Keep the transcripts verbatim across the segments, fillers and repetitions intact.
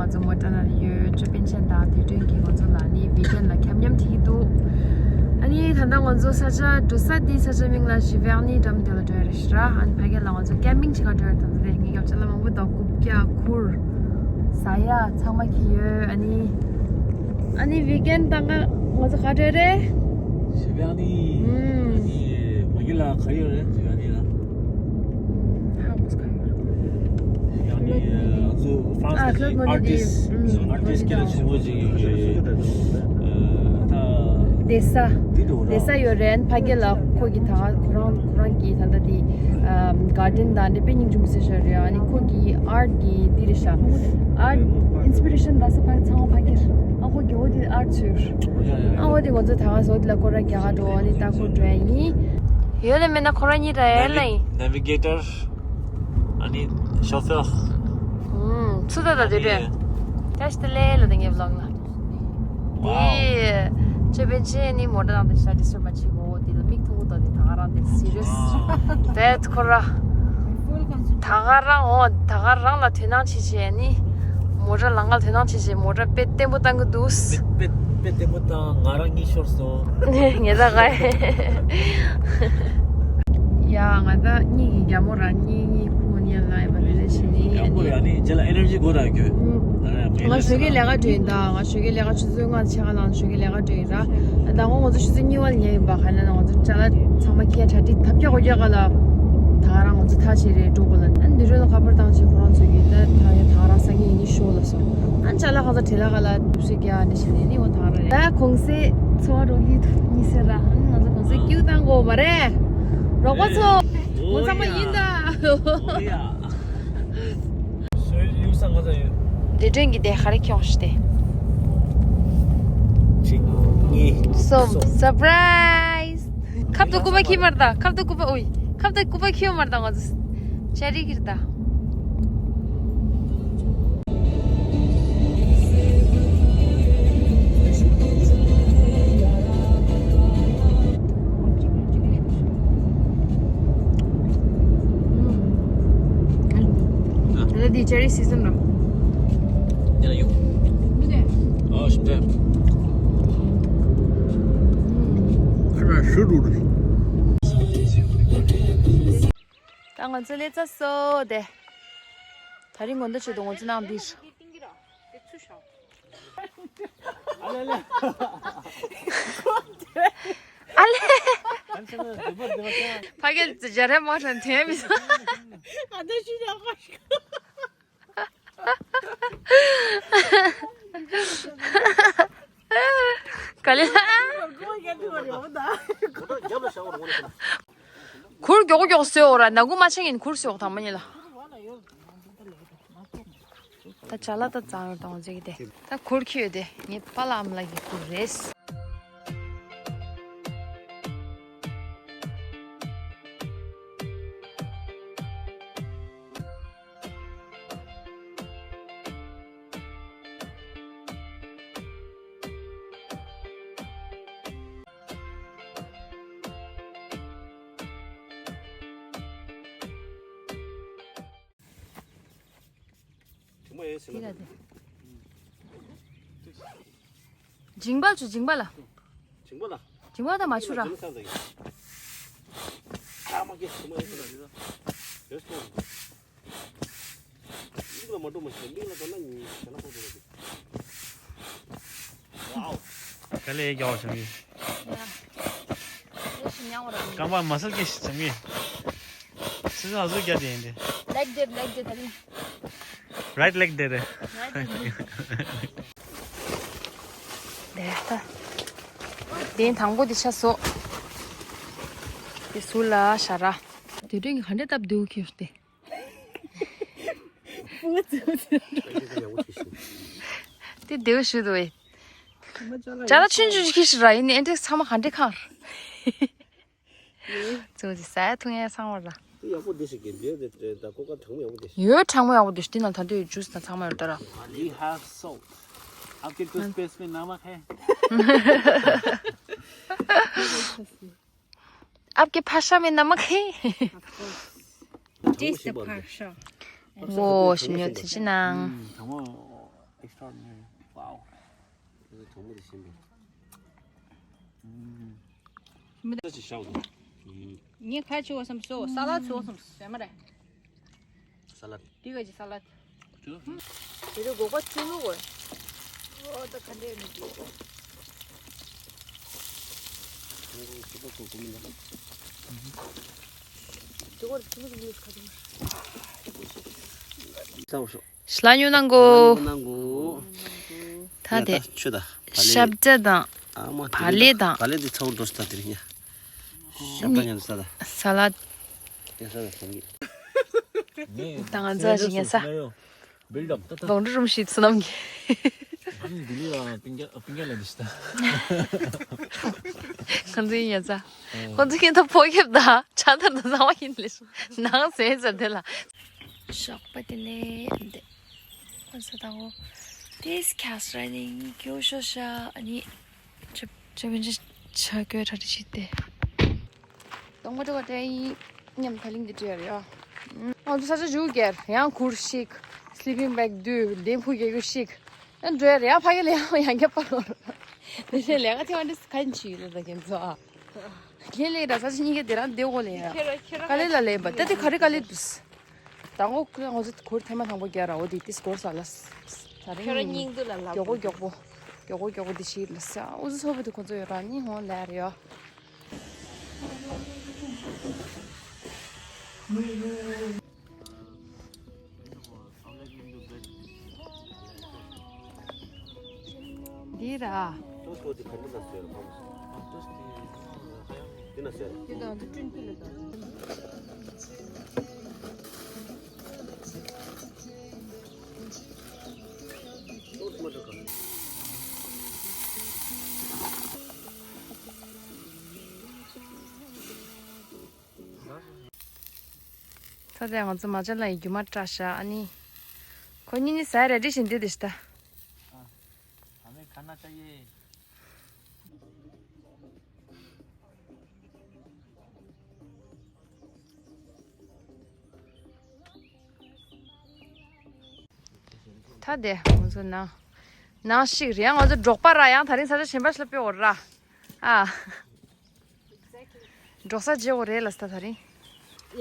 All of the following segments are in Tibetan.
ཚོ་མོ་ཊ་ནང་ཡོད། ཅོ་པིན་ཆན་དང་དེ་དྲན་གྱིས་ང་ཚོ་ལ་ནི་བི་ཀེན་ལ་ཁྱབ་མཉམ་ཁྲིད་ཀྱི་འདུག་ཨ་ནི་ད་ལྟ་ང་ཚོ་ས་ཆ་འགྲོ་ས་འདི་ས་ཆ་མིང་ལ་ཞི་ཝེ་ནི་འགྲམ་དེ་ལ་འགྲོ་ཡ་རེད་ཤག་ཨ་ནི་ཕ་གི་ལ་ང་ཚོ་ཀེམ་པིང་བྱེད་ག་འགྲོ་ཡ་རེད། ད་ལྟ་དེ་ངའི་སྐྱབས་ཆ་ལ་མང་པོ་དང་རྐུབ་བཀྱག་ཁུར་ཟ་ཡ་ཚང་མ་ཁྱེར་ཡོད། ཨ་ནི་ཨ་ནི་བི་ཀེན་དང་ང་ཚོ་ག་འགྲོ་ཡ་རེད། ཞི་ཝེ་ནི། ཨུམ། ཨ་ནི་མ་གི་ལ་ག་ཡོད་རེད། ཞི་ཝེ་ནི་ལ། ཧ་མོ་སི་ཁ་ཡོད། ཡང་ནི་ང་ཚོ་ཧྥ་རན་སི་ཨ་ཁི་ལབ་ནོ་ནི་ཨར་ཊིསི་ཊི། ཨུམ། ཨར་ཊིསི་ཊི་སྐད་ཆེན་པོ་ཅིག་ཡོད། ཨ་ད་བསྡད་ས། བསྡད་ས་ཡོད་རེད། ཕ་གི་ལ་ཁོ་གི་ད་ཁོ་རང་ཁོ་རང་གི་ད་ལྟ་དེ་ཨམ་གར་ཌེན་དང་འདྲ་དཔེ་སྙིང་རྗེ་མོ་ཟེར་ཤག་རེད། ཨ་ནི་ཁོ་གི་ཨར་ཊི་གི་འདི་རེད་ཤག་ཨར་ཊི་ཨིན་སི་པི་རེ་ཤན་ད་ས་ཕ་གི་ཚང་མ་ཕ་གིར། ཨ་ཁོ་གི་འོ་དེ་ཨར་ཊི་ཚུར། ཨ་འོ་དེ་ང་ཚོ་ད་ག་སོ་དེ་ལ་སྐོར་ར་རྒྱག་ག་འགྲོ། ཨ་ནི་ད་ཁོ་འགྲོ་ཡ་ཡིན། ཡོད་ལ་མེད་ན་ཁོ་རང་གཉིས་ར་ཡ་ལ་ཡིན། ནེ་བི་གེ་ཊར། ཨ་ནི་ཤོ་ཕེར། ཨུམ། ཚུར་ད་ད་དེ་རེད། བཀྲ་ཤིས་བདེ་ལེགས་ལ་དེ་ངའི་བི་ལོག་ལ། དེ་ཅོ་པིན་ཆན་ནི་མོ་ཊ་དང་དེ་ཤ་ཌི་སི་ཊརབ་མ་བྱེད་གོ། དེ་ལ་མིག་མཐོང་གོ་ད་དེ་ད་ག་རང་དེ་སི་རི་ཡས་བེད་ཁོ་ར། ད་ག་རང་འོ་ད་ག་རང་ལ་དོ་སྣང་བྱེད་བྱེད་ནི། མོ་ཊ་ལམ་ཁ་ལ་དོ་སྣང་བྱེད་བྱེད། མོ་ཊ་དཔེ་བརྟན་པོ་བཏང་གི་འདུག་དཔེ་དཔེ་དཔེ་བརྟན་པོ་བཏང་། ང་རང་གཉིད་ཤོར་སོང་། ངེད་ད་ག་ཡ་ང་ད་གཉིད་ཀྱི་རྒྱ་མོ་ར་གཉིད་གཉིད་ཁུག་ཉལ་ལ་ཡ་མ་དེ་ལས་ཤི་ནི་ཡ་ནི། ཡ་ནི་རྗེས་ལ་ཨེ་ནར་ཇི་དགོས་ར་ཁྱོད། ང་ཞོགས་ཀས་ལས་ཀ་འགྲོ་ཡིན་ད། ང་ཞོགས་ཀས་ལས་ཀ་ཆུ་ཚོད་ལྔ་ཕྱེད་ཀ་ལ་ཞོགས་ཀས་ལས་ཀ་འགྲོ་ཡིན་ར། ད་དགོང་ང་ཚོ་ཆུ་ཚོད་གཉིས་པ་ལ་ཉལ་ཡིན་པ། ག་ལ་ན་ང་ཚོ་ཅ་ལག་ཚང་མ་ཁྱེར་གྲ་སྒྲིག་ཐབས་ཀྱག་གོ་རྒྱག་ག་ལ། ད་ག་རང་ང་ཚོ་ཐག་བཅད་རེད་འགྲོ་དགོས་ལ། ཨ་ནི་འདི་རོལ་ལ་ཁ་པར་བཏང་བྱས་ཁོ་རང་ཚོ་གིས་ད་ད་ཡ་ད་ག་རང་སང་ཉིན་ཡིན་ནི་ཤོག་ལ་སོང་། ཨ་ནི་ཅ་ལག་ཁ་ཚ་བྲེལ་ལ་ག་ལ་འདུག་སེ་རྒྱག་ནི་བྱས་ནས་ནི་འོ་ད་ག་རང་རེད། ད་གུང་སེང་འཚོ་བ་རོལ་གྱི་འདུག་གཉིད་སད་ར། ཨ་ནི་ང་ཚོ་གུང་སེང་ཀྱུ་བཏང་དགོས་མ་རེད། རོགས་པ་ཚོ། ངོ་ཚ་མ་ཡིན་ད། ཨོ་ཡ། སོའི་ཡུག་ས་ང་ཚ་ཡོད། འདི་སྒྲོན་གྱི་དེ་ག་རེ་ཁྱོངས་ཤི་དེ། གཅིག་གཉིས། གསུམ། སུར་པ་རའི་ཛི། ཁབ་ཏུ་སྐུད་པ་ཁྱི་མར་དང་ཁབ་ཏུ་སྐུད་པ་ཨོའི། ཁབ་ཏུ་སྐུད་པ་ཁྱི་མར་དང་ང་ཚོ་ཅ་རི་ཁིར་ད། ད་ལྟ་འདི་ཅེ་རི་སི་ཛོན་རེད། ཡ་ཡོ། ཨོ་ཤི་ཏེ། ཁ་ན་ཤུ་རུ་རུ། ད་ང་ཚོ་སླེབས་ཚར་སོང་སྟེ། ད་རིང་དགོང་དག་ཆེད་དུ་ང་ཚོ་ནང་འདིར། ཨ་ལེ། ཕ་གི་ཇ་རེ་མོ་ཤན་ཐེ་མི་ས། ག་ལེ། གུར་མགྱོགས་མགྱོགས་བཟོས་འོ་ར། ནག་གུ་མ་ཆེན་གྱིན་གུར་བཟོས་འོ་དང་མ་ཉེ་ལ། ད་ཅ་ལག་ད་གཙང་རོ་དང་ཟེར་གི་དེ། ད་གུར་ཁྱེར་ཡོད་དེ། ངའི་པཱ་ལགས་ཨ་མ་ལགས་ཀྱི་གུར་རེད། དེ་ལ་དེ། ཇིང་པ་ཆུ་ཇིང་པ་ལ། ཇིང་པ་ལ། ཇིང་པ་ད་མ་ཆུ་ར། ཇིང་པ་ལ། ཨ་མ་གེ་ཇིང་པ་ཡོད་ས་ར། ཡོད་སོང་། མིག་ལ་མ་འགྲོ་མ་ཤེས། མིག་ལ་འགྲོ་ན་ཉིན་ཞག་ན་ཁོ་འགྲོ་ར་གི། ཝའོ། དཀའ་ལས་རྒྱག་བྱུང་གི། ཡ། ལས་ཞིག་ཉག་བ་ར། རྐང་པ་མ་སལ་གི་ཞིག་བྱུང་གི། སི་སི་ཨ་ཟུག་རྒྱག་དེ་ཡིན་ཏེ། ལེག་ཌེ་ལེག་ཌེ་ད་རིང་། རའིཊ་ལེག་ཌེ་རེད། རའིཊ་ལེག་ཌེ། དེ་ད། དེ་དང་པོ་དེ་ཆ་སོ། དེ་ཟུར་ལ་ཤ་ར། དེ་སྒྲོན་གྱིས་ག་འདྲས་སྟབས་བདེ་བོ་ཁྱེར་ཏེ། དེ་བདེ་བོ་ཞུ་འདུག་བས། ཇ་ད་ཆུན་ཆུན་ཁྱེར་ཤི་ར་ཡིན་ནི་ཨེ་འདྲས་ཚང་མ་ག་འདྲས་ཁང་། གཙོ་ཆེ་ཟ་ཡ་འཐུང་ཡ་ཚང་བ་ལ། དེ་ཡག་པོ་འདི་ཞིག་གི་འདི་ད་ཀོ་ཀ་གྲང་མོ་ཡག་པོ་འདི་ཞིག་ཡོད། གྲང་མོ་ཡག་པོ་འདི་ཞིག་འདི་ནང་ད་དུང་ཇུས་དང་ཚང་མ་ཡོད་ད་ར། We have salt. आपके टूथपेस्ट में नमक है? आपके भाषा में नमक है? Taste the भाषा. ཨོ་ཞིམ་ཉོ་ཚེ་ཅི་ནང་། གྲང་མོ། Extraordinary. Wow. དོག་མོ་དེ་ཤིན་པས། ད་ཅི་ཤའོ་དང་། ངས་ཁ་ཆེ་བ་བསམ་སོ། ས་ལ་ཆེ་བ་བསམ་སོ་ཡ་མ་རེད། ས་ལ། དེ་ག་ཅི་ས་ལ། དེ་རེད་སྒོག་པ་ཆུ་ལུག་གོ། ཨོ་ད་ག་འདྲས་མི་དེ། དེ་གོར་ཆུ་ལུག་ལུག་ག་དུ། ས་འོ་ཤོ། ཤ་ཉོ་ནང་གོ། ནང་གོ། ད་དེ། ཆུ་ད། ཤབ་ཇ་དང་། ཨ་མ་བ་ལེ་དང་། བ་ལེ་དེ་ཚ་བོ་འགྲོ་སྟ་དེ་རིང་ཡ། ཤབ་ཇ་ཉན་ས་ད། ས་ལད། ཡ་ས་ད་ཁྱེད་ཀྱི། ད་ང་ཚ་ཞིག་ཉན་ས། བིལ་ཌ་ཨབ་ད་ད། ལོང་འདྲི་རུམ་ཤིད་སུ་ནམ་གི། ཨ་ནི་ལྡི་ལི་ལ་པིང་ག་པིང་ག་ལ་འདི་ཤི་ད། ཁོང་ཚོའི་ཉན་ས། ཁོང་ཚོ་ཁྱེད་ད་ཕོ་ཁེབས་ད་ཆ་ཐར་ད་ཚང་མ་ཡིན་ལེ་སོ། ནང་ཟས་ཟེར་དེ་ལ། ཞོགས་པ་དེ་ནས་འདི། ཨ་ས་དང་གོ། དེས་ཁ་སི་ར་ནི་གྱོ་ཤོ་ཤ་ཨ་ནི། ཅབ་ཅབ་ཅབ་ཆ་གོས་ཁྲ་ཁྲི་ཞིག་སྟེ། སྟོང་པ་སྤྲོ་བ་སྤྲད་ཡིན་སྙམ་ཁ་ལིང་འདི་སྤྲད་ཡོད་རེད་ཡ། ང་ཚོ་ས་ཆ་ཞུགས་རྒྱལ་ཡང་ཁུར་ཞིག་སི་ལི་པིང་བེག་བསྡུས་ལྡེམ་ཕུ་རྒྱལ་རྒྱུ་ཞིག་ཨ་འགྲོ་ཡ་རེད་ཡ། ཕ་གི་ལ་ཡང་ཡང་རྒྱབ་པ་ལོར། དེ་ནས་ལས་ཀ་ཐེ་བ་འདི་ག་ཡིན་ཆི་ཡོད་ལ་ད་ཁྱེད་ཚོ་ཨ། ཁྱེད་ལས་ར་ས་ཆ་གཉིས་ཀ་དེ་རང་བདེ་གོ་ལས་ཡ། ཁྱེད་ར་ཁྱེད་ར་དཀའ་ལས་ལ་ལས་པ་ད་དེ་ག་རེ་དཀའ་ལས་འདུག་དང་པོ་ང་ཚོ་གུར་ཐེངས་མ་དང་པོ་རྒྱག་ར་འོ་དེ་དེ་སྐོར་ས་ལ། ད་རིང་ཁྱོད་རང་སྙིང་སྡུག་ལ་ལབ་མགྱོགས་པོ་དགོས་མགྱོགས་པོ། མགྱོགས་པོ་མགྱོགས་པོ་དེ་ཤེས་ལ་ས་འུ་ཚོ་ཚོ་བུ་དེ་ཁོ་ཚོ་ཡོད་ར་ནི་ཧོན་ལ་རེད་ཡོ། འདི་ར། འདི་དང་འདི་ཀྲིན་ཕི་ལ་དང་། ད་ལྟ་ང་ཚོ་མ་ཅ་ལག་ཡི་རྒྱུ་མ་བཀྲ་ཤག་ཨ་ནི། ཁོ་གཉིས་ནི་ཟ་རེ་ཌི་བཞིན་འདི་དེ་ཤི་ད། ཨ་མེ་ཁ་ན་ཅ་ཡེ། ད་དེ་ང་ཚོ་ནང་ནང་ཞིག་རེད་ཡང་ང་ཚོ་འབྲོག་པ་ར་ཡང་དེ་རིང་ས་ཆ་གཞན་པ་ཞིག་ལ་སྤོས་འོར་ར་ཨ། འབྲོག་ས་བརྗེ་འོ་རེད་ལ་ས་དེ་རིང་། ཅག་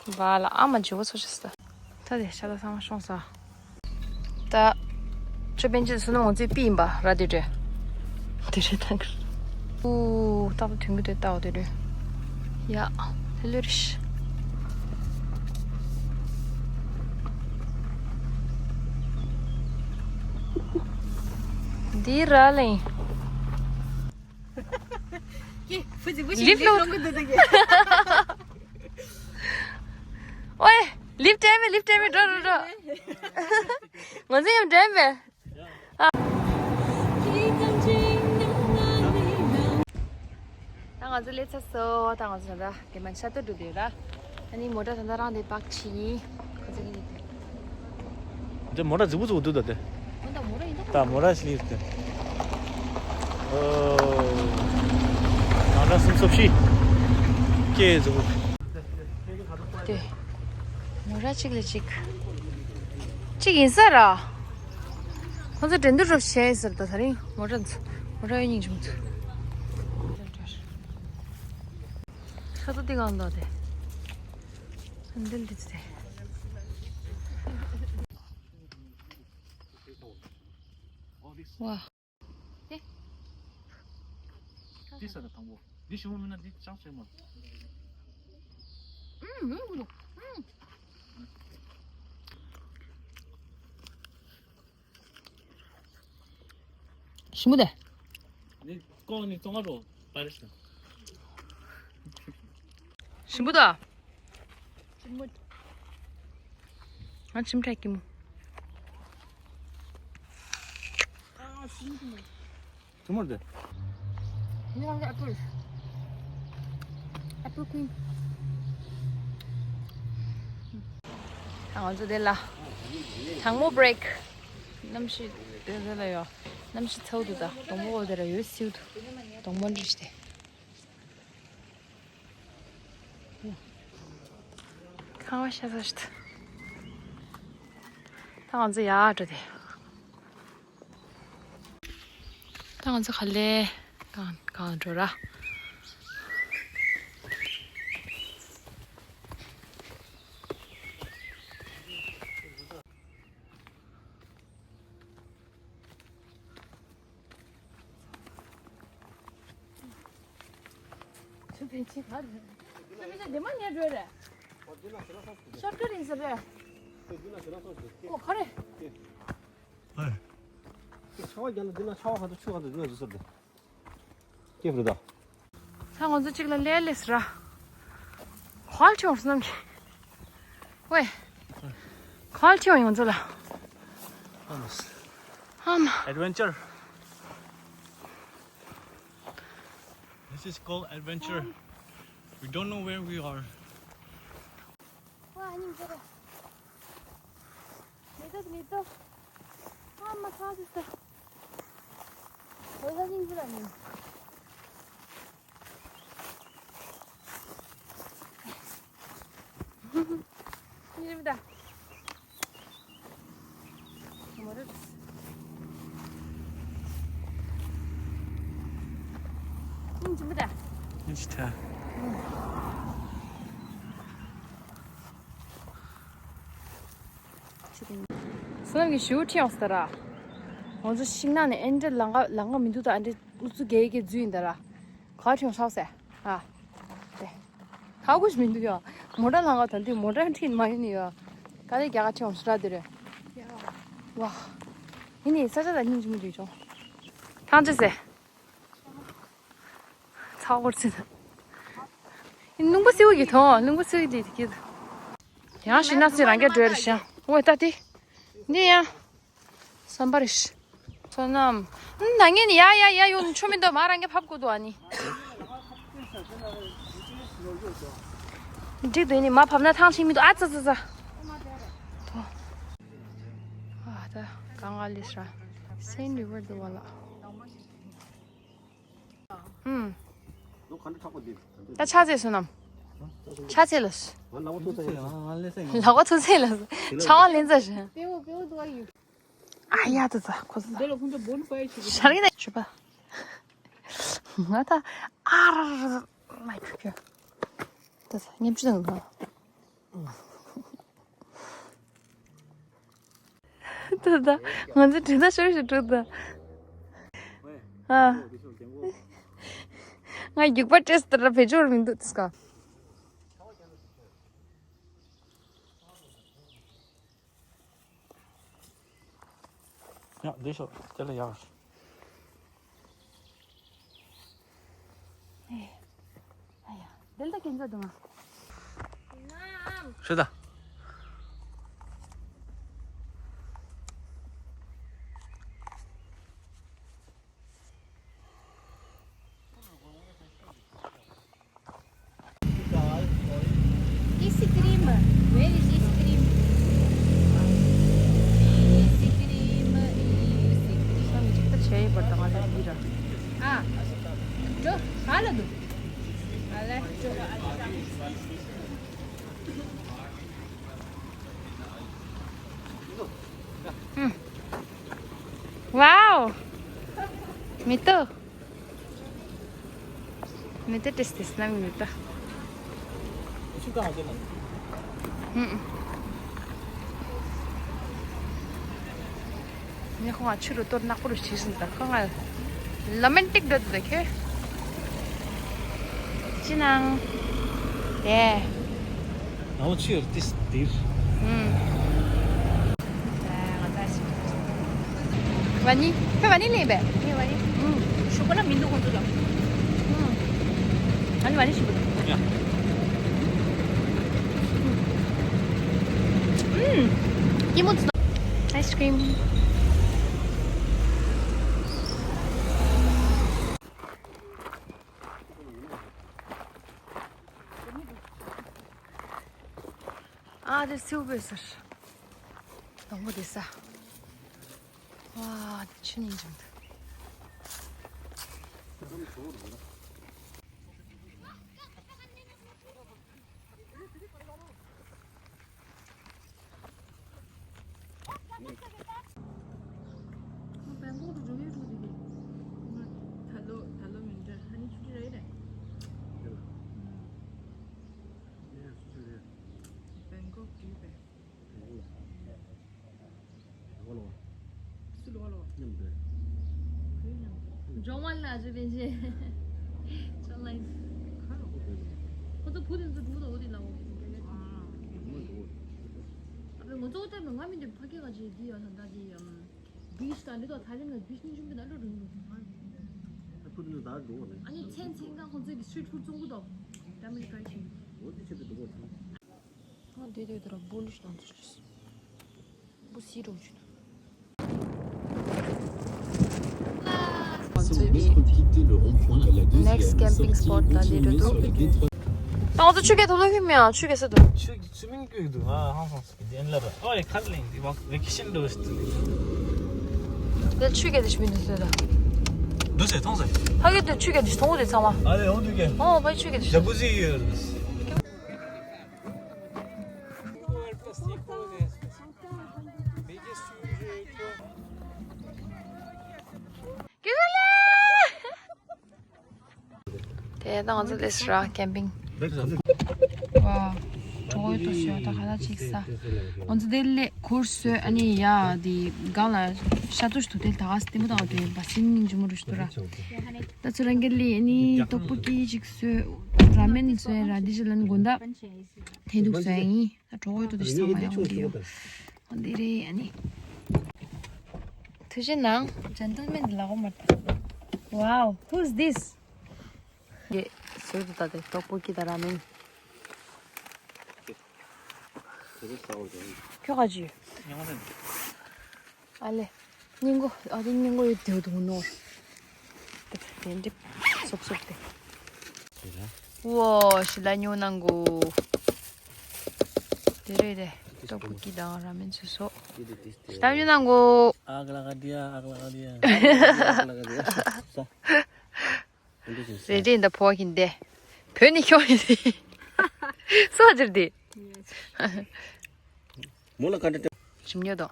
བ་ལ་ཨ་མ་ཇོ་ཚོ་ཆ་ས། ད་དེ་ཤ་ད་ཚང་མ་ཤོང་ས། ད། ཅོ་པན་ཅི་སུ་ནམ་ང་ཚོའི་པི་ཡིན་པ་ར་དེ་འདྲས། དེ་རེད་ད་གི། ཨུ། ཏག་ཏག་དུང་གི་དེ་ལྟ་བ་དེ་འདྲས། ཡ། དེ་ལོས་རེད། འདི་ར་ལེན། ལིབ་ལོ། ཨོའེ། ལིབ་སྤྲད་མེད་ལིབ་སྤྲད་མེད་འགྲོ་འགྲོ་འགྲོ། ང་ཚོ་ཡང་འགྲན་པས། ཨ། ད་ང་ཚོ་སླེབས་ཚར་སོང་། ད་ང་ཚོ་ད་ལྟ་དེ་མ་ཤ་སྟོད་འགྲོ་དུས་ར། ཨ་ནི་མོ་ཊ་ད་ལྟ་རང་དེ་པག་ཕྱིན། ཁོ་ཚོ་གཉིས་དེ། འདི་མོ་ཊ་རྫིག་པོ་རྫིག་པོ་འདུག་ད་དེ། ཨོ་ད་མོ་ཊ་ཡིན་ད། ད་མོ་ཊ་ཞིག་ལེགས་ཏེ། ཨོ། ང་ལ་སུམ་སོབ་ཤི། ཀེ་རྫིག་པོ། དེ། མོ་ཊ་གཅིག་ལ་གཅིག་གཅིག་ཡིན་ས་ར། ཁོ་ཚོ་འགྲན་བསྡུར་རོབ་བྱས་ཟེར་ད་དེ་རིང་མོ་ཊ་ཚོ་མོ་ཊ་གཡོ་སྙིང་བྱུང་ཚོ། ཁ་ཚོ་འདི་གང་འདུག་དེ། འདི་འདི་ཚོ་དེ། ཝ། འདི་ས་ད་དང་པོ། འདི་ཞིམ་པོ་མིན་ན་འདི་ཅང་ཆེ་མ། ཨུམ་ཨུམ་ཨུམ། ཞིམ་པོ་དེ། འདི་ཀོང་ནི་ཙོང་ང་རོ་པ་རེ་ཤ། ཞིམ་པོ་དང་། ང་ཁྱིམ་ཕྲག་གི་མོ། ཐུ་མོར་དེ། ཨེ་པལ། ཨེ་པལ་ཀུན། ང་ཚོ་དེ་ལ་དང་པོ་བྷི་རེག་གནམ་གཤིས་དེ་དེ་ལ་ཡོད། གནམ་གཤིས་ཚ་བོ་འདུག་ད་དང་པོ་འོ་དེ་ར་ཡོད་སིའུ་འདུག་དང་པོ་འདྲི་ཞིག་དེ། ཁང་བ་ཤ་ཚ་ཤི་ད། ད་ང་ཚོ་ཡར་འགྲོ་དེ། ད་ང་ཚོ་ག་ལེ་གང་གང་འགྲོ་ར། ཚུར་ཕན་ཆད་ག་རེ། ཚུར་ཕན་ཆད་འདི་མ་ཉལ་འགྲོ་རེད། ཤར་ཀ་རིང་ཟེར་རེད། ཨོ་ག་རེ། ཨེ། ཆར་པ་བརྒྱབ་ན་འདི་ན་ཆར་པ་ག་ཚོད་ཆུ་ག་ཚོད་འདི་ན་འཛུལ་ས་རེད། སྐྱེས་རེད་ད། ད་ང་ཚོ་གཅིག་ལ་ལས་ལས་ར། ག་ལ་ཆེ་བ་སྣམ་གྱི། ཝེ། ག་ལ་ཆེ་བ་ཡོང་ཚོད་ལ། ཨམ། Adventure. This is called adventure. We don't know where we are. ཝ་ཨ་ནི་འདི་རེད། མེ་ཏོག་མེ་ཏོག་ཨ་མ་ཁ་ཟིག་ཟ། འོ་ད་ཅིང་ཟིག་ལ་ནི། ཉི་མ་ད། མོ་རེད། ཉི་མ་ད། ཉི་མ་ད། བསོད་ནམས་ཀྱི་ཞུ་ཁྲིད་ཡོང་ས་ར། ང་ཚོ་ཤིང་ནགས་ནས་ཨེ་འདྲ་ལམ་ཁ་ལམ་ཁ་མི་འདུག་ད་ཨ་འདྲ་ཨུ་ཚུགས་རྒྱག་གི་འཛུལ་ཡིན་ད་ར། ག་ཁྲིད་ཡོང་ཧྲག་ཟེ། ཨ། དེ། ཧ་གོ་ཞིག་མི་འདུག་ཡ། མོ་ཊ་ལམ་ཁ་ད་འདི་མོ་ཊ་ཁྲིད་མ་ཡིན་ནི་ཡ། ག་ལེ་རྒྱ་གར་ཁྲིད་ཡོང་ས་ར་དེ་རེད། ཝ། ཡིན་ནི་ས་ཆ་ད་སྙིང་རྗེ་མོ་འདུག་ཅུང་། ཐང་ཅི་ཟེ། ཚ་བོར་ཚིན། རླུང་བུ་སེའུ་གི་ཐོང་། རླུང་བུ་སེའུ་གི་དེ་གི། ཡང་ཞིག་ན་སི་རང་རྒྱ་འགྲོ་རེ་ཤང་། འོ་ད་དེ། འདི་ཡང་། བསམ་པ་རེ་ཤི། བསོད་ནམས། ན་ངས་ནི་ཡ་ཡ་ཡ་ཡོང་ཆོ་མི་འདུག་མ་རང་རྒྱ་ཕབ་དགོས་འདུག་ཨ་ནི། འགྲིག་འདུག་ནི་མ་ཕབ་ན་ཐང་ཆིང་མི་འདུག་ཨ་ཙ་ཙ་ཙ། ཐོ། ཨ་ད་གང་ག་ལས་སྲ། སེན་རི་ཝར་འདུག་བ་ལ། ཨུམ། ད་ཆ་ཚེ་བསོད་ནམས། ཆ་ཚེ་ལ། ང་ལག་པ་ཐུག་ཚེ་ལ། ལག་པ་ཐུག་ཚེ་ལ། ཆ་བ་ལེན་ཚ་ཞིང་། ཨ་ཡ་ད་ད་ཁོ་ཚོ། ཤར་གི་ད་ཆུ་པ། ང་ད་ཨ་ར་ར་ར་མ་ཁྱུ་ཁྱུ། ད་ད་ཉམ་ཆུ་དང་ད། ད་ད་ང་ཚོ་དྲན་ད་ཤོར་ཞིག་འགྲོ་ད། ཨ། ང་རྒྱུག་པ་སྤྲད་སྟེ་ར་བེད་སྤྱོད་མི་འདུག་དེ་སྐ། ཡ་འདི་ཤོག་དེ་ལ་ཡག་ཨེ། ཨ་ཡ། དེ་ལ་ད་ཁྱེད་ཚོ་འདུག་ང་། ཤོད་ད། Ice cream. Where is ice cream? Ice cream, ice cream. ཨ། འགྲོ། ཧ་ལ་འདུག་ཨ་ལས། འགྲོ། ཨུམ། ཝའོ། མེ་ཏོག་མེ་ཏོག་ཏེས་ཏེས་ན་མེ་ཏོག་ཨུམ། ངས་ཁོང་ང་ཆུ་རུ་གཏོར་ནག་པོ་རུ་བྱས་ཟིན་ད་ཁོ་ང་རོ་མན་ཊིག་འདོད་དེ་ཁྱོད། ཅི་ནང་། དེ། ང་ལ་ཆུ་ཡོད་ཏིས་དིར། ཨུམ། ཝ་ནི། ཁྱོད་ཝ་ནི་ལེན་པས། ངས་ཝ་ནི། ཨུམ། ཞོགས་པ་ན་མི་འདུག་ཁོང་ཚོ་ལ། ཨུམ། ཨ་ནི་ཝ་ནི་ཞིམ་པོ་འདུག་ཡ། ཨུམ། ཀི་མོ་ཙི། ཨའི་སི་ཀྲིམ། ཨ་དེ་སེའུ་བོས་ཟེར། དང་པོ་དེ་ས། ཝ་དེ་ཆུ་ནི་འཇམ་འདུག། 这个没熟的，我的。རོང་བ་ལ་རེ་བེ་ཞེ། ཅོ་ལའི། ཁོ་ཚོ་བུ་དེ་ཚོ་འགྲོ་དང་འོ་དེ་ལ་འོ། ཨ་ང་ཚོ་ལྟ་ན་ང་མི་འདི་ཕ་གི་ག་ཅི་འདི་ཡོད་ད་འདི་ཡང་བིཆ་དང་འདི་དག་ཐའི་ལེན་ལ་བིཆ་ནི་ཆུང་བི་ད་ལོ་རུང་རུང་། ཨ་ནི་མཚན་མཚན་གང་ཁོང་ཚོའི་གི་སི་ཊི་རིཊ་ཕུཌ་བཙོང་གི་འདུག་ད་མི་ཀ་ཅི། འོ་དེ་ཆེད་དུ་འགྲོ་བ་དང་། ང་འདི་དེ་དུ་ར་བུ་ལུ་ཞིག་དང་ཚུལ་ལུས། བུ་སི་རོ་ཆུ། Next camping spot ད་འདི་རེད་འདུག་ད་ང་ཚོ་ཆུ་གེ་ཐོག་ལོ་ཁྱིམ་ཡང་ཆུ་གེ་སེ་འདུག་ཆུ་གེ་ཆུ་མིན་ཀུན་འདུག་ང་ཧང་སང་སི་ཀི་ལེ་ར། ཨོ་ཡ་ཁར་ལིང་འདི་བ་ཝེ་ཀེ་ཤན་འགྲོ་སི་ཏུ། དེ་ཆུ་གེ་དེ་ཆུ་མིན་འདུག་ཟེར་ད། འདུག་ཟེར་མཐོང་ཟེར། ཕ་གི་དུ་ཆུ་གེ་དེ་མཐོང་གོ་དེ་ཚང་མ། ཨ་རེ་ཨོ་འདུག་གེ། ཨོ་ཕ་ཆུ་གེ་དེ་ཇ་ཀུ་ཟི་ཡོད། དེ་ད་ང་ཚོ་སླེབས་ར་ཀེམ་པིང་། ཝའོ། གྲོགས་ཡོད་དོ་ཞོ་ད་ཁ་ལག་ཅིག་ཟ། ང་ཚོ་དེ་ལས་གུར་སོད་ཨ་ནི་ཡ་དེ་སྒང་ལ་ཤ་ཏོ་ཞིག་ཐུག་དེ་ད་ག་སྟེ་མོ་དང་དེ་བ་སིན་ཉིན་ཇི་མོ་རུ་ཞིག་ཐུག་ར། ད་ཚོ་རང་གི་ལི་ཨ་ནི་ཏོག་པོ་ཀི་ཅིག་སོད་ར་མེན་སོད་ར་འདི་ཞིག་ལ་ནི་དགོན་ད་དེ་འདུག་སོད་ཡིན། ད་གྲོགས་ཡོད་དོ་དེ་ཚང་མ་ཡང་འདི་ཡོད། འདི་རེད་ཨ་ནི། ཐུགས་རྗེ་གནང་། ཇན་ཏལ་མེན་འདི་ལ་འོ་མར་ད། Wow, who's this? ཡེ། སོད་དུ་ད་དེ་ཏོག་པོ་ཀི་ད་ར་མེན། ཁྱོད་ག་ཅི་ཡོད། ཨ་ལེ། སྙིང་གོ་ཨ་དེ་སྙིང་གོ་ཡོད་དེ་འདུག་ནོར། དེ་འདྲི་སོབ་སོབ་དེ། ཝོ་ཤི་ལ་ཉོ་ནང་གོ། དེ་རེད་དེ། ཏོག་པོ་ཀི་དང་ར་མེན་སོ་སོ། ཤི་ལ་ཉོ་ནང་གོ། ཨག་ལ་ག་དི་ཡ་ཨག་ལ་ག་དི་ཡ། ཨག་ལ་ག་དི་ཡ། རེ་རེ་འདི་ཕོ་གིན་ཏེ། བོད་ནི་ཤོག་ཡིན་ཏེ། སོ་ཅིར་ཏེ། མོ་ལ་ཁ་འདྲ། ཞིམ་ཉོ་དོ།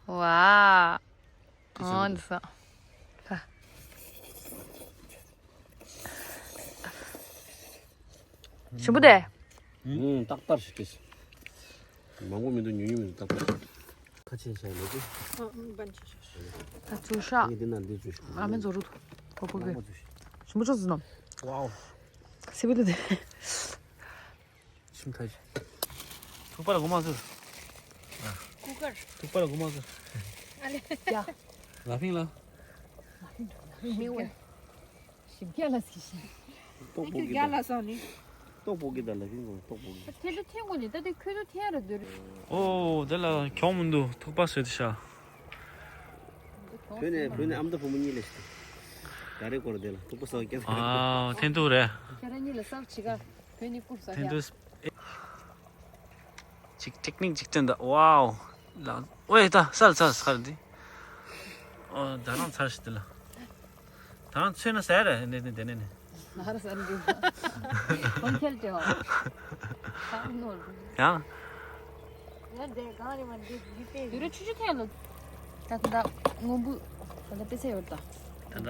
ཝ། ཨོ་འདི་སོ། ཞིམ་པོ་དེ། ཨུང་། ཏག་ཏག་ཞིག་སྐྱེས། མང་པོ་མི་འདུག་ཉུང་ཉུང་མི་འདུག་ཏག་ཏག་ཞིག་ཁ་ཆེན་ཤ་ལེ་ཏེ། ཨ་ཨ་བན་ཆེ་ཤ་ཤ། ད་ཚུར་ཤ། ངས་འདི་ན་འདི་བཅུ་ཞིག་ཨ་མེ་ཛོ་རུ་ཐོ་པོ་གེ། མང་པོ་བཅུ་ཞིག་ཞིམ་པོ་ཅོ་ཟིན་ནམ། ཝའོ། སི་བི་ལི་དེ། ཞིམ་ཐལ་ཞིག་ཐུག་པ་ལ་གོ་མ་ཟུར། ཀུ་ཀར། ཐུག་པ་ལ་གོ་མ་ཟུར། ཨ་ལེ། ཡ། ལ་ཕིང་ལ། མི་འོས། ཞིམ་རྒྱག་ལ་ཟིག་ཞིག་ཏོག་པོ་ཨེ་ཁྱོད་གི་རྒྱག་ལ་སོང་ནི། ཏོག་པོ་གི་དང་ལ་ཕིང་གོ་ཏོག་པོ་གི། ཐེ་ལོ་ཐེ་གོ་ནི་ད་དེ་ཁོས་ལོ་ཐེ་ར་འདོད། ཨོ་དེ་ལ་གྱོང་མི་འདུག་ཐུག་པ་བཟོས་ཏེ་ཤ། བོད་ནས་བོད་ནས་ཨ་མདོ་བུ་མོ་གཉིས་ལས་ཤི། ད་རེས་སྐོར་དེ་ལ་ཐུག་པ་ཟ་སྐྱེ་ས་རེད། ཨ་ཐེན་ཐུག་རེད། ཁྱེད་རང་གཉིས་ལ་སབ་ཆི་ག་བོད་ནས་བསྐུར་ས་ཐེན་ཡ། ཐུག་ཅིག་ཊེག་ནིག་ཅིག་སྟོན་ད། ཝའོ། ལ་ཝེ་ད་སལ་སལ་སལ་འདི། ཨོ་ད་རང་ཚར་ཤི་དེ་ལ། ད་རང་ཚོས་ན་ཟ་ར་ནེ་ནེ་དེ་ནེ་ནེ། ང་ར་ཟ་འདི། ཁོང་ཁྱེར་ཏེ་ཨོ། ཁ་ནོར། ཡང་། ཡང་དེ་གང་རེད་མ་འདི་འདི་ཏེ། དུ་ར་ཆུ་ཆུ་ཐེན་ལོ། ད་ད་སྔོན་པོ་ད་ད་དཔེ་ཚེ་ཡོད་ད། ད་ད་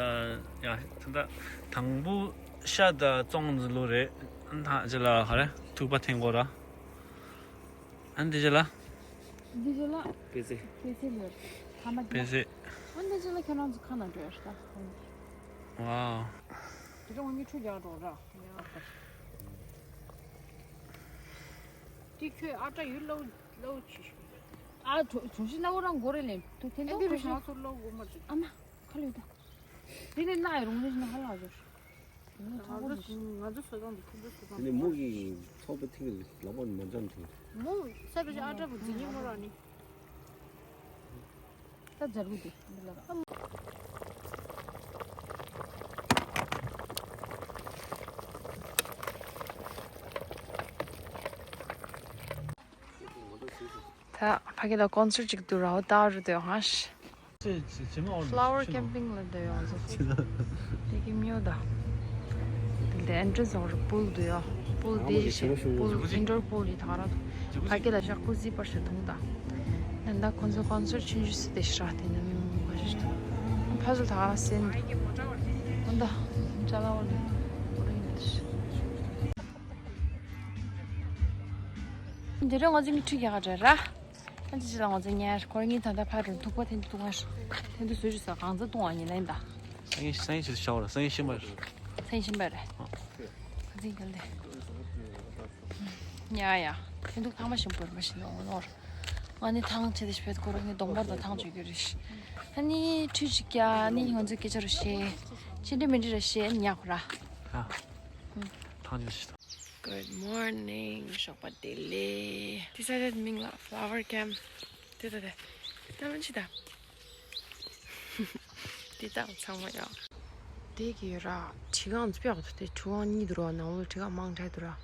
ཡ་ད་ད་དང་པོ་ཤ་ད་བཙོང་ཟི་ལོ་རེད། ད་ཅི་ལ་ཧ་རེ་ཐུག་པ་ཐེན་གོ་ར། ཨ་ནི་འདི་ཅི་ལ། འདི་ཅི་ལ། པེ་ཙེ། པེ་ཙེ་ལོས། ཐ་མ་པེ་ཙེ། ཨ་འདི་ཅི་ལ་ཁྱོད་རང་ཚོ་ཁ་ན་འགྲོ་ཡ་ཤི་ད། ཝའོ། དེ་ཚོ་ངོ་ཉིད་ཆུ་རྒྱག་འགྲོ་ར། དེ་ཁྱོད་ཨ་ཏྲ་ཡུལ་ལོ་ལོ་ཆུ་ཤུ། ཨ་གྲོ་གྲོ་ཞི་ལ་འོ་རང་འགོ་རེ་ལེན་དུ་ཐེན་ཨ་ཏོ་འདི་རུ་གྲོ་ཞི། ང་ཚོ་ལོ་འགོ་མ་ཆུ། ཨ་མ་ཁ་ལོས་ད། དེ་ནས་ལ་ཡི་རུང་རེ་ཞིག་ན་ཧ་ལ་འགྲོ། ང་ཚོ་ང་ཚོ་ས་གང་དུ་ཁུ་ཚོ་ས་གང་དུ། དེ་ནས་མོ་གི་ཚོགས་པའི་ཐིག་ལ་ལག་པ་མ་འཇམ་ཐིག་མོ་ས་རུ་ཨ་ཏྲ་བུ་འཛིན་ཉི་མོ་ར་ནི། ད་འཛར་བུ་དེ་འདི་ལ་ར། ད་ཕ་གི་ལ་ཀོན་སར་ཅིག་ཏུ་ར་བ་ད་རུ་དེ་ཧ་ཤི། Flower camping ལ་འདོད་ཡོང་ཟེར། དེ་གི་མྱོ་ད། དེ་ཨེན་ཊྲན་སི་ཡོང་རུ་པུལ་འདུག་ཡོ། པུལ་དེ་ཞེ་པུལ་ཨིན་ཌོར་པུལ་ཡི་ཐག་ར། ཕ་གི་ལ་ཞག་པོ་སི་པར་ཞེ་ཐུང་ད། ནན་ད་ཁོང་ཚོ་ཀོན་སར་ཆུང་ཆུང་སི་དེ་ཤི་ར་དེ་ནི་མི་མང་ག་ཞིག་ད། ཕ་ཚོ་ཐག་ར་སེན། ནན་ད། ཅ་ལག་འོ་དེ། འོ་རེ་ཡིན་ད་ཤི། འདི་རེ་ང་ཚོ་མི་ཁྲི་རྒྱག་ག་འདྲ་ར། ཨ་ཅི་ཅི་ལ་ང་ཚོ་ཉར་ཁོ་རང་གཉིས་ད་ལྟ་ཕར་རུ་ཐུག་པ་ཐེན་ཐུག་ང་ཐེན་ཐུག་བཟོས་ཅི་ས་གང་ཚ་བཏུང་བ་ཉིན་ལན་ད། སང་ཉིན་སང་ཉིན་ཆེད་དུ་ཤར་བ་རེད། སང་ཉིན་ཤིང་པ་རེད། སང་ཉིན་ཤིང་པ་རེད། ཁ་ཚིག་གལ་ཏེ། ཡ་ཡ། ཁྱེད་འདུག་ཐང་མ་ཞིམ་པོ་རེད་མ་ཤི་ནོ་ནོར། ང་ནི་ཐང་ཆེད་དུ་ཤི་བེད་ཁོ་རང་གི་གདོང་པར་དང་ཐང་ཆོད་རྒྱུ་རེད། ཨ་ནི་ཁྲུས་ཅིག་ཀྱ་ཨ་ནི་ང་ཚོ་སྐད་ཆ་རུ་བཤད། ཅི་འདྲ་མི་འདྲ་རུ་བཤད་ཉག་ཁོ་ར། ཐང་ཆེད་དུ་ཤི། Good morning. ཞོགས་པ་བདེ་ལེགས། དེ་ས་དེ་མིང་ལ་flower cam། དེ་ད་དེ། ད་ལོན་ཅི་ད། དེ་ད་ཚང་མ་ཡ། དེ་གི་ར། བྲི་གང་ཚོ་ཕེག་ཏུ་དེ་གྲུ་གང་གཉིས་འདུག་ར། ནང་ལོ་བྲི་གང་མང་དྲགས་འདུག་ར།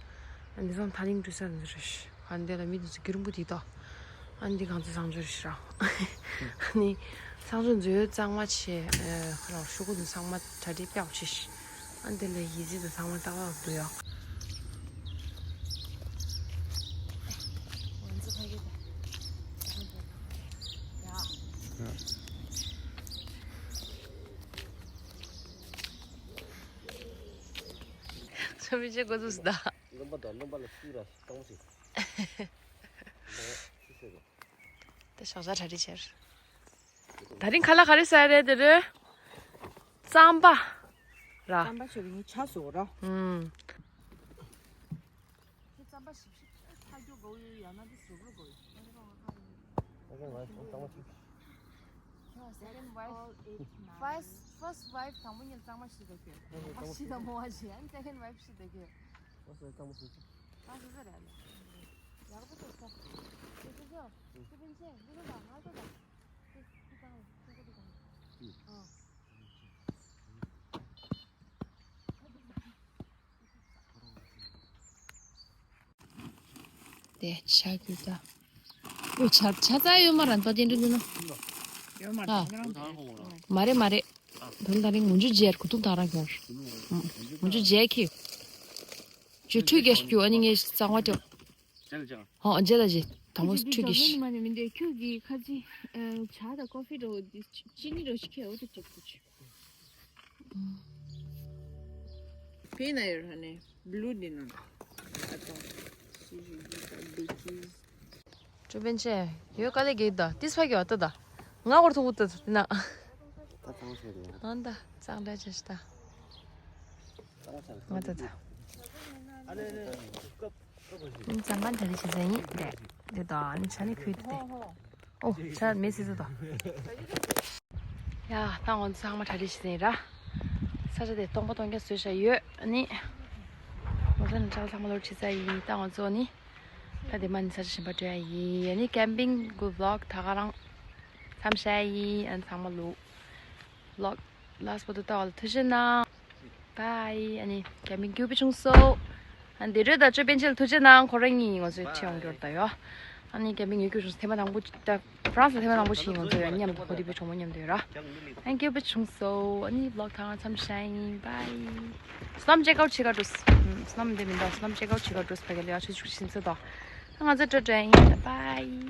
ཨ་འདི་ཚང་ད་ལིང་འགྲོ་ས་འདི་རེད། ཨ་འདི་ལ་མི་འདི་ཚོ་གི་རུམ་བུ་དེ་ད། ཨ་འདི་གང་ཚོ་བཟང་ཕྱོགས་རེད་ཤི་ར། ཨ་ནི་བཟང་ཕྱོགས་མཛོད་གཙང་མ་བྱས། ཨ་ཁ་ལག་ཤོག་གུ་འདི་ཚང་མ་གྲ་སྒྲིག་ཕེག་བྱས་ཤི། ཨ་འདི་ལ་ཡི་ཟི་དང་ཚང་མ་ཏག་ཏག་འདུག་ཡ། ཚོ་མི་ཆེ་གོ་ཚུགས་སུ་ད། རློན་པ་དང་རློན་པ་ལ་སུས་ར་གཙང་མོ་ཞིག་དེ་ཞག་ཞག་གྲ་སྒྲིག་བྱས། ད་རིང་ཁ་ལག་ག་རེ་ཟ་རེད་དེ་རེད། རྩམ་པ། ར། རྩམ་པ་ཆུ་བའི་ཆ་བཟོ་ར། ཨུམ། ཁྱེད་རྩམ་པ་ཞིབ་ཞིབ་ཚ་རྒྱུ་དགོས་ཡོད་ཡང་ན་འདི་ཟུག་རུ་དགོས་ཡོད། Second wife གཙང་མ་ཞིག Second wife. First, first wife དང་པོ་ཉིད་གཙང་མ་ཞིག་དགོས་ཡོད། ཨ་ཞིག་དང་མོ་བ་ཞིག་ཨན་second wife ཞིག་དགོས་ཡོད། First wife གཙང་མ་ཞིག་ད་ཞིག་ས་རེད་ལ། ཡག་པོ་ཏོ་ས། ཞིག་ས་ཞོ། ཞིག་པན་ཆེ་འདི་ག་ལ་ང་ཚོ་ད། ཞིག་ཞིག་གཙང་མ་ཞིག་ས་ཀ་དུ་གང་། ཨ། དེ་ཆ་གི་ད། ཨོ་ཆ་ཆ་ཚ་ཡོད་མ་རན་ཏོ་དེ་འདྲ་འདུག་ན། ཡོད་མ་ཨ། རན་ཏོ་དེ་འདྲ་འདུག་མ་རེད་མ་རེད། དོན་དག་རིང་ངུ་འཇུ་རྗེར་གུ་ཐུག་ཐག་རང་ཁྱོར། ངུ་འཇུ་རྗེ་ཁྱི། ཇུ་ཁྲུས་རྒྱས་ཞུ་ཨ་ནི་ངས་གཙང་བ་སྤྲོད། ཧོ་རྗེ་ལ་རྗེ་དང་པོ་ཁྲུས་རྒྱས་ཞུ། མ་ནི་མི་འདོད་ཁྱོད་ཀྱི་ཁ་ཚི་ཇ་དང་ཀོ་ཧྥི་འགྲོ་ཅི་ནི་འགྲོ་ཞིག་ཁྱེར་འོ་དེ་ཅིག་ཏུ་ཆུ། ཕིན་ན་ཡོད་ར་ནས་བླུ་འདི་ནང་ཨ་ཏོ་སི་ཞུ་ཡི་ད་བེ་ཅིས། ཅོ་པན་ཆེ་ཡོད་ཀ་ལེ་གེ་ད་ཏིས་ཕ་གི་བ་ཏ་ད་ང་གོར་ཐུག་ཏ་ན། ད་ཐང་ཤེ་རེད། ཨ་ད་གཙང་སྦྲ་བྱས་ཤི་ད། ང་ད་ད། ཨ་ལེ་ལེ་སྐབས་སྐབས་པོ་ཞིག་ཨིན་ཙམ་པན་ད་རི་ཆེ་ཟེ་ཡིན་རེད། དེ་ད་ནི་ཆ་ནི་ཁུལ་དེ། ཨོ་ཆ་མེ་སི་ཟེ་ད། ཡ་ད་ང་ཚོ་ཚང་མ་གྲ་སྒྲིག་བྱས་ཟིན་ར། ས་ཆ་དེ་སྟོང་པ་སྟོང་རྐྱང་བཟོས་བཞག་ཡོད་ཨ་ནི། ང་ཚོ་ནི་ཁྲག་ཚང་མ་ལོར་ཁྲིད་ས་ཡིན་ད་ང་ཚོ་ནི། ད་དེ་མ་ནི་ས་ཆ་གཞན་པ་འགྲོ་ཡ་ཡིན་ཨ་ནི་ཀེམ་པིང་གི་ཝི་ལོག་ད་ག་རང་མཚམས་བཞག་ཡིན་ཨ་ནི་ཚང་མ་ལོ། ཝི་ལོག་ལ་སི་ཊི་བར་དུ་ལྟ་བ་ལ་ཐུགས་རྗེ་གནང་། བའི། ཨ་ནི་ཀེམ་པིང་སྐྱིད་པོ་བྱུང་སོང་། ཨ་ནི་དེ་རེད་ད་ཅོ་པན་ཆེ་ལ་ཐུགས་རྗེ་གནང་ཁོ་རང་གཉིས་ང་ཚོའི་ཁྲིད་ཡོང་རྒྱུར་ད་ཡོད། ཨ་ནི་ཀེམ་པིང་ཡོད་རྒྱུ་བྱུང་སོང་ཐེངས་མ་དང་པོ་ད་ཧྥ་རན་སི་ལ་ཐེངས་མ་དང་པོ་ཞིག་ང་ཚོ་ཡང་མཉམ་དུ་ཧོ་དི་བི་གྲོགས་མོ་མཉམ་དུ་ཡོད་ར། ཨ་ནི་སྐྱིད་པོ་བྱུང་སོང་ཨ་ནི་ཝི་ལོག་ད་ག་རང་མཚམས་བཞག་ཡིན་བའི། སྣམ་ཅེག་ཨའུཊ་བྱེད་ག་འགྲོ། སྣམ་འདི་མི་འདུག་སྣམ་ཅེག་ཨའུཊ་བྱེད་ག་འགྲོ་ཕ་གི་ལ་ཡ་ཆུ་ཆུ་ཕྱིན་ཚེ་ད། ང་ཚོ་འགྲོ་འགྲོ་ཡིན་བའི།